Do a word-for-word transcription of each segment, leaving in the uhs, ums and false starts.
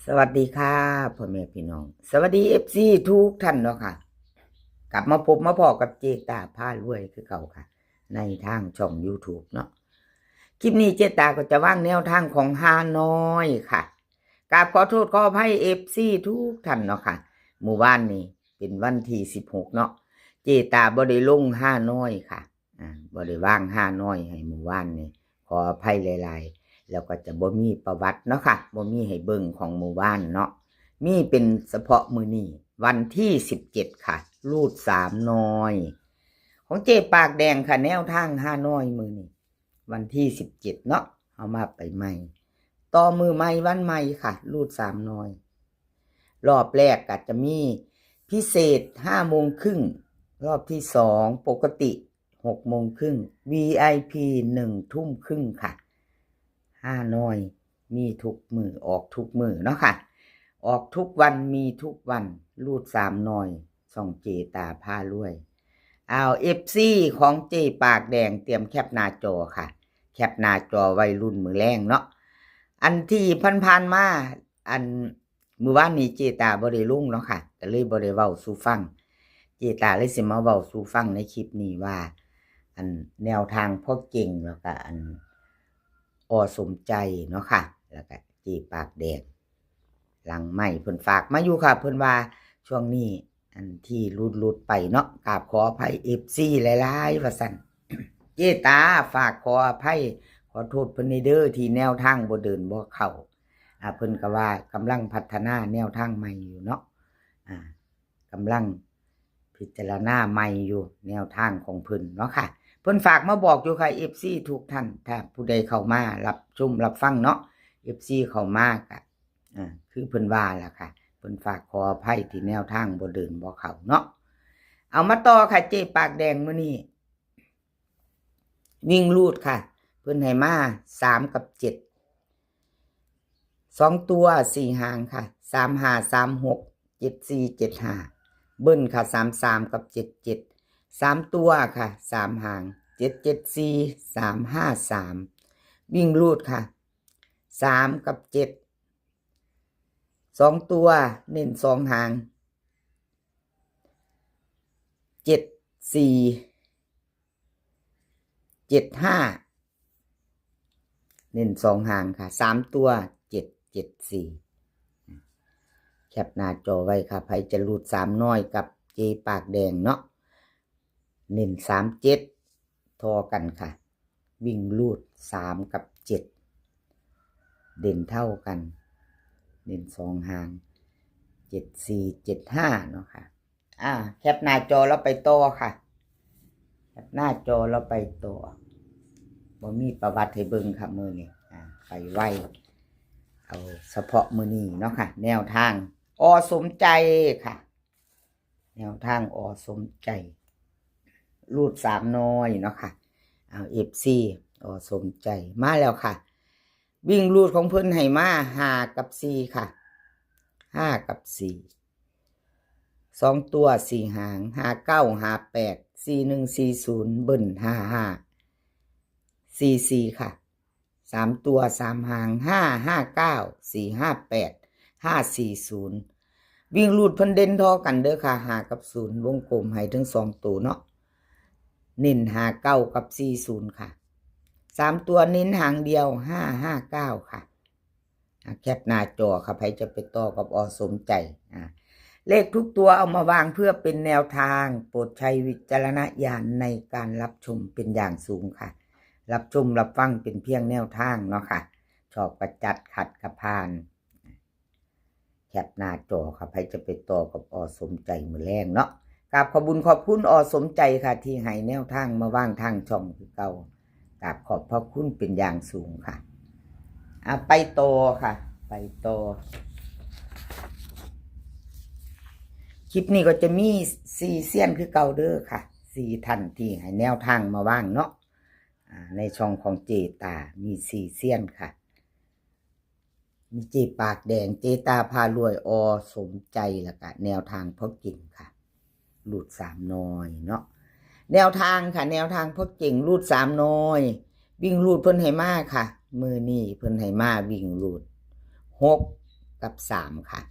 สวัสดีค่ะพ่อแม่พี่น้อง สวัสดี เอฟซี ทุกท่านเนาะค่ะ กลับมาพบมาพ้อกับเจตาพารวยคือเก่าค่ะ ในทางช่อง YouTube เนาะ คลิปนี้เจตาก็จะวางแนวทางของฮานอยค่ะ กราบขอโทษขออภัย เอฟซี ทุกท่านเนาะค่ะ มื้อวานนี้เป็นวันที่ สิบหก เนาะ เจตาบ่ได้ลงฮานอยค่ะ อ่า บ่ได้วางฮานอยให้มื้อวานนี้ ขออภัยหลายๆ แล้วก็จะบ่มีประวัติเนาะค่ะ บ่มีให้เบิ่งของมื้อวานเนาะ มีเป็นเฉพาะมื้อนี้ วันที่ สิบเจ็ด ค่ะ รูดสามนอย ของเจปากแดงค่ะ แนวทางฮานอยมื้อนี้ วันที่ สิบเจ็ด เนาะ เอามาไปใหม่ ต่อมื้อใหม่วันใหม่ค่ะ รูดสามนอย รอบแรกก็จะมีพิเศษ ห้าโมงครึ่ง รอบที่สองปกติ หกโมงครึ่ง วีไอพี หนึ่งทุ่มครึ่งค่ะ ฮานอย มีทุกมื้อ ออกทุกมื้อเนาะค่ะ ออกทุกวัน มีทุกวัน รูดสามนอย ช่องเจตาพารวย เอา เอฟซี ของเจปากแดงเตรียมแคปหน้าจอค่ะ แคปหน้าจอไว้รุ่นมื้อแลงเนาะ อันที่ผ่านๆมา อันมื้อวานนี้เจตาบ่ได้ลงเนาะค่ะ ก็เลยบ่ได้เว้าสู่ฟัง เจตาเลยสิมาเว้าสู่ฟังในคลิปนี้ว่า อันแนวทางพ่อเก่ง แล้วก็อัน อ.สมใจเนาะค่ะ แล้วก็เจปากแดง หลังไมค์เพิ่นฝากมาอยู่ค่ะ เพิ่นว่าช่วงนี้อันที่หลุดๆไปเนาะ กราบขออภัย เอฟซี หลายๆ ว่าซั่น เจตาฝากขออภัย ขอโทษเพิ่นเด้อ ที่แนวทางบ่เดินบ่เข้า อ่า เพิ่นก็ว่ากำลังพัฒนาแนวทางใหม่อยู่เนาะ อ่า กำลังพิจารณาใหม่อยู่ แนวทางของเพิ่นเนาะค่ะ เพิ่นฝากมาบอกอยู่ค่ะ เอฟซี ทุกท่าน ถ้าผู้ใดเข้ามารับชมรับฟังเนาะ เอฟซี เข้ามาก็ อ่า คือเพิ่นว่าล่ะค่ะ เพิ่นฝากขออภัยที่แนวทางบ่เดินบ่เข้าเนาะ เอามาต่อค่ะ เจปากแดงมื้อนี้ วิ่งรูดค่ะ เพิ่นให้มา สาม กับ เจ็ด สองตัว สี่ หางค่ะ สาม ห้า สาม หก เจ็ด สี่ เจ็ด ห้า เบิ้ลค่ะ สาม สาม กับ เจ็ด เจ็ด สาม ตัวค่ะ สาม หาง เจ็ด เจ็ด สี่ สาม ห้า สาม วิ่งรูดค่ะ สาม กับ เจ็ด สองตัว เน้น สอง หาง เจ็ด สี่ เจ็ด ห้า เน้น สอง หางค่ะ สาม ตัว เจ็ด เจ็ด สี่ แคปหน้าจอไว้ค่ะ ไผจะรูดสามนอยกับเจปากแดงเนาะ เน้น สาม เจ็ด ทอกันค่ะ วิ่งรูด สาม กับ เจ็ด เด่นเท่ากัน เน้น สอง หาง เจ็ด สี่ เจ็ด ห้า เนาะค่ะ อ่า แคปหน้าจอแล้วไปต่อค่ะ แคปหน้าจอแล้วไปต่อ บ่มีประวัติให้เบิ่งค่ะมื้อนี้ อ่า ไปไว เอาเฉพาะมื้อนี้เนาะค่ะ แนวทาง อ.สมใจค่ะ แนวทาง อ.สมใจ รูดสามนอยเนาะค่ะ เอา เอฟซี อ.สมใจ มาแล้วค่ะ วิ่งรูดของเพิ่นให้มา ห้า กับ สี่ ค่ะ ห้า กับ สี่ สองตัว สี่ หาง ห้า เก้า ห้า แปด สี่ หนึ่ง สี่ ศูนย์ เบิ้ล ห้า ห้า สี่ สี่ ค่ะ สาม ตัว สาม หาง ห้า ห้า เก้า สี่ ห้า แปด ห้า สี่ ศูนย์ วิ่งรูดเพิ่นเด่นทอกันเด้อค่ะ ห้า กับ ศูนย์ วงกลมให้ทั้งสองตัวเนาะ เน้น ห้า เก้า กับ สี่ ศูนย์ ค่ะ สาม ตัวเน้นหางเดียว ห้า ห้า เก้า ค่ะ อ่ะ แคปหน้าจอค่ะ ไผจะไปต่อกับ อ.สมใจ อ่ะ เลขทุกตัวเอามาวางเพื่อเป็นแนวทาง โปรดใช้วิจารณญาณในการรับชมเป็นอย่างสูงค่ะ รับชมรับฟังเป็นเพียงแนวทางเนาะค่ะ ชอบกะจัด ขัดกะผ่าน แคปหน้าจอค่ะ ไผจะไปต่อกับ อ.สมใจ มื้อแลงเนาะ กราบขอบบุญขอบคุณ อ.สมใจ ค่ะ ที่ให้แนวทางมาวางทางช่องคือเก่า กราบขอบพระคุณเป็นอย่างสูงค่ะ อ่ะ ไปต่อค่ะ ไปต่อ คลิปนี้ก็จะมีสี่เซียนคือเก่าเด้อค่ะ สี่ท่านที่ให้แนวทางมาวางเนาะ อ่า ในช่องของเจตา มีสี่เซียนค่ะ มีเจปากแดง เจตาพารวย อ.สมใจ แล้วก็แนวทางพ่อเก่งค่ะ รูดสามนอยเนาะ แนวทางค่ะ แนวทางพ่อเก่ง รูดสามนอย วิ่งรูดเพิ่นให้มาค่ะ มื้อนี้เพิ่นให้มาวิ่งรูด หก กับสามค่ะ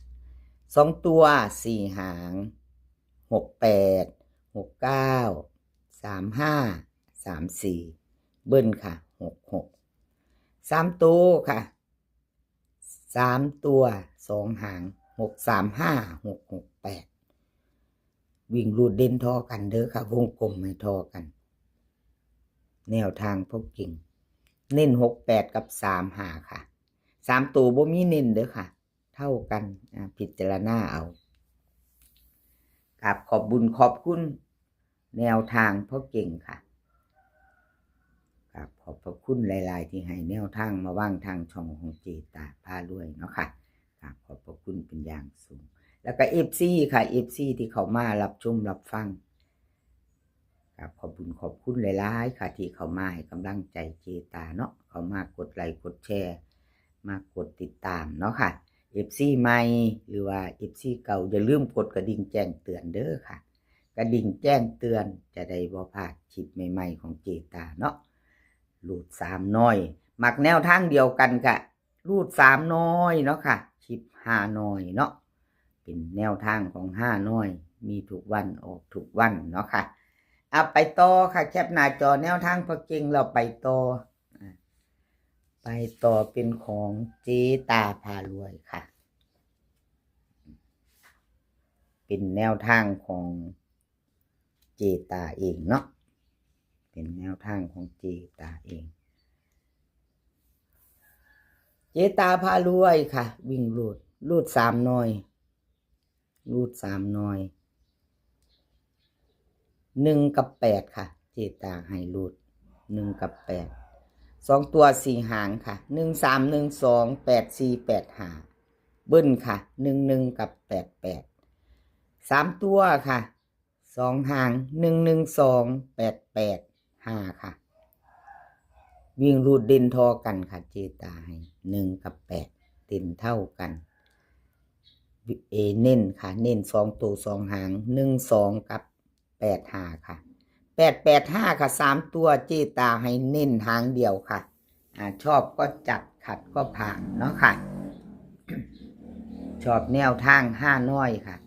สองตัวสี่หาง หกแปด หกเก้า สามห้า สามสี่ เบิ้ลค่ะ หกหก สามตัวค่ะ สามตัวสองหาง หกสามห้า หกหกแปด วิ่งรูดเด่นทอกันเด้อค่ะ วงกลมให้ทอกัน แนวทางพวกกิ่ง เน้นหกแปดกับสามห้าค่ะ สามตัวบ่มีเน้นเด้อค่ะ เท่ากัน อ่า พิจารณาเอา กราบขอบบุญขอบคุณ แนวทางพ่อเก่งค่ะ กราบขอบพระคุณหลายๆ ที่ให้แนวทางมาวางทางช่องของเจตาพารวยเนาะค่ะ กราบขอบพระคุณเป็นอย่างสูง แล้วก็ เอฟซี ค่ะ เอฟซี ที่เข้ามารับชมรับฟัง กราบขอบบุญขอบคุณหลายๆ ค่ะ ที่เข้ามาให้กำลังใจเจตาเนาะ เข้ามากดไลค์กดแชร์ มากดติดตามเนาะค่ะ เอฟซี ใหม่ หรือว่า เอฟซี เก่า อย่าลืมกดกระดิ่งแจ้งเตือนเด้อค่ะ กระดิ่งแจ้งเตือนจะได้บ่พลาดคลิปใหม่ๆ ของเจตาเนาะ รูดสามน้อย มักแนวทางเดียวกันกะ รูดสามน้อยเนาะค่ะ คลิปห้าน้อยเนาะ เป็นแนวทางของห้าน้อย มีทุกวันออกทุกวันเนาะค่ะ เอาไปต่อค่ะ แคปหน้าจอแนวทางพ่อเก่ง เราไปต่อ อ่ะ ไปต่อเป็นของเจตาพารวยค่ะ เป็นแนวทางของเจตาเองเนาะ เป็นแนวทางของเจตาเอง เจตาพารวยค่ะ วิ่งรูด รูดสามน้อย รูดสามน้อย หนึ่งกับแปดค่ะ เจตาให้รูด หนึ่งกับแปด สองตัวสี่หางค่ะ หนึ่งสาม หนึ่งสอง แปดสี่ แปดห้า เบิ้ลค่ะ หนึ่งหนึ่ง กับ แปดแปด สามตัวค่ะ สองหาง หนึ่งหนึ่งสอง แปดแปดห้า ค่ะ วิ่งรูดเด่นทอกันค่ะ เจตาให้ หนึ่งกับแปด เด่นเท่ากัน เอ เน้นค่ะ เน้นสองตัวสองหาง หนึ่งสอง กับ แปดห้า ค่ะ แปดแปดห้า ค่ะ สามตัวเจตาให้เน้นหางเดียวค่ะ อ่า ชอบก็จัด ขัดก็ผ่านเนาะค่ะ ชอบแนวทางห้าน้อยค่ะ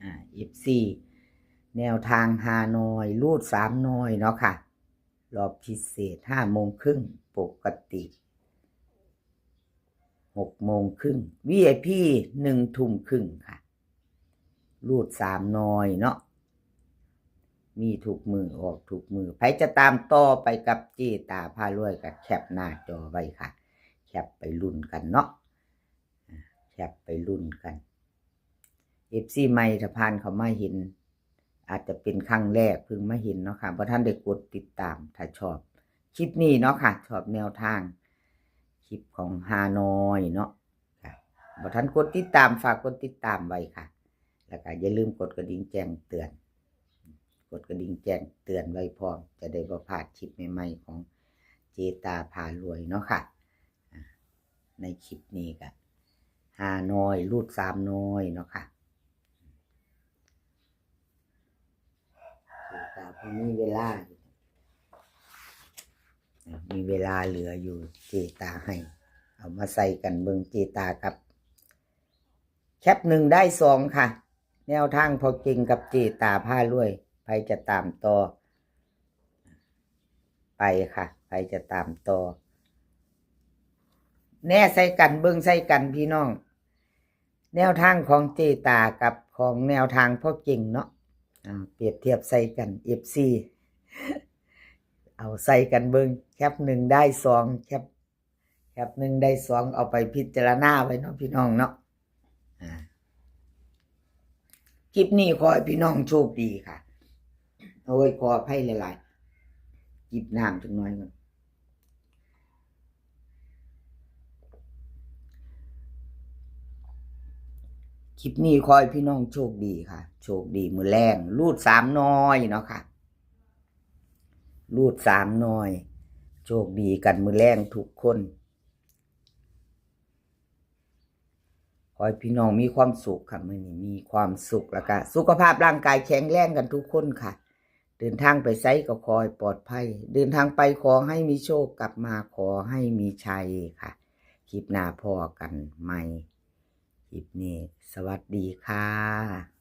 อ่า เอฟซี แนวทางห้าน้อย รูดสามน้อยเนาะค่ะ รอบพิเศษห้าโมงครึ่ง ปกติหกโมงครึ่ง วีไอพี หนึ่งทุ่มครึ่งค่ะ รูดสามน้อยเนาะ มีทุกมือออกทุกมือ ไผจะตามต่อไปกับเจตาพารวยก็แคปหน้าจอไว้ค่ะ แคปไปลุ้นกันเนาะ แคปไปลุ้นกัน เอฟซี ใหม่ถ้าผ่านเข้ามาเห็น อาจจะเป็นครั้งแรกเพิ่งมาเห็นเนาะค่ะ บ่ทันได้กดติดตาม ถ้าชอบคลิปนี้เนาะค่ะ ชอบแนวทาง คลิปของห้าน้อยเนาะค่ะ บ่ทันกดติดตาม ฝากกดติดตามไว้ค่ะ แล้วก็อย่าลืมกดกระดิ่งแจ้งเตือน กดกระดิ่งแจ้งเตือนไว้พร้อม จะได้บ่พลาดคลิปใหม่ๆ ของเจตาพารวยเนาะค่ะ อ่า ในคลิปนี้ก็ห้าน้อย รูดสามน้อยเนาะค่ะ เจตาพอมีเวลาอยู่ มีเวลาเหลืออยู่ เจตาให้ เอามาใส่กันเบิ่ง เจตากับ แคปหนึ่งได้สองค่ะ แนวทางพ่อเก่งกับเจตาพารวย ไผจะตามต่อ ไปค่ะ ไผจะตามต่อ แน่ใส่กัน เบิ่งใส่กันพี่น้อง แนวทางของเจตากับของแนวทางพ่อเก่งเนาะ อ่า เปรียบเทียบใส่กัน เอฟซี เอาใส่กันเบิ่ง แคปหนึ่งได้สอง แคป แคปหนึ่งได้สอง เอาไปพิจารณาไว้เนาะพี่น้องเนาะ อ่า คลิปนี้ขอให้พี่น้องโชคดีค่ะ โอ้ย ขออภัยหลายๆ จิบน้ำจักหน่อยก่อน คลิปนี้ขอให้พี่น้องโชคดีค่ะ โชคดีมื้อแลง รูดสามน้อยเนาะค่ะ รูดสามน้อย โชคดีกันมื้อแลงทุกคน ขอให้พี่น้องมีความสุขค่ะ มื้อนี้มีความสุข แล้วก็สุขภาพร่างกายแข็งแรงกันทุกคนค่ะ เดินทางไปไสก็ขอให้ปลอดภัย เดินทางไปขอให้มีโชค กลับมาขอให้มีชัยค่ะ คลิปหน้าพ้อกันใหม่ คลิปนี้ สวัสดีค่ะ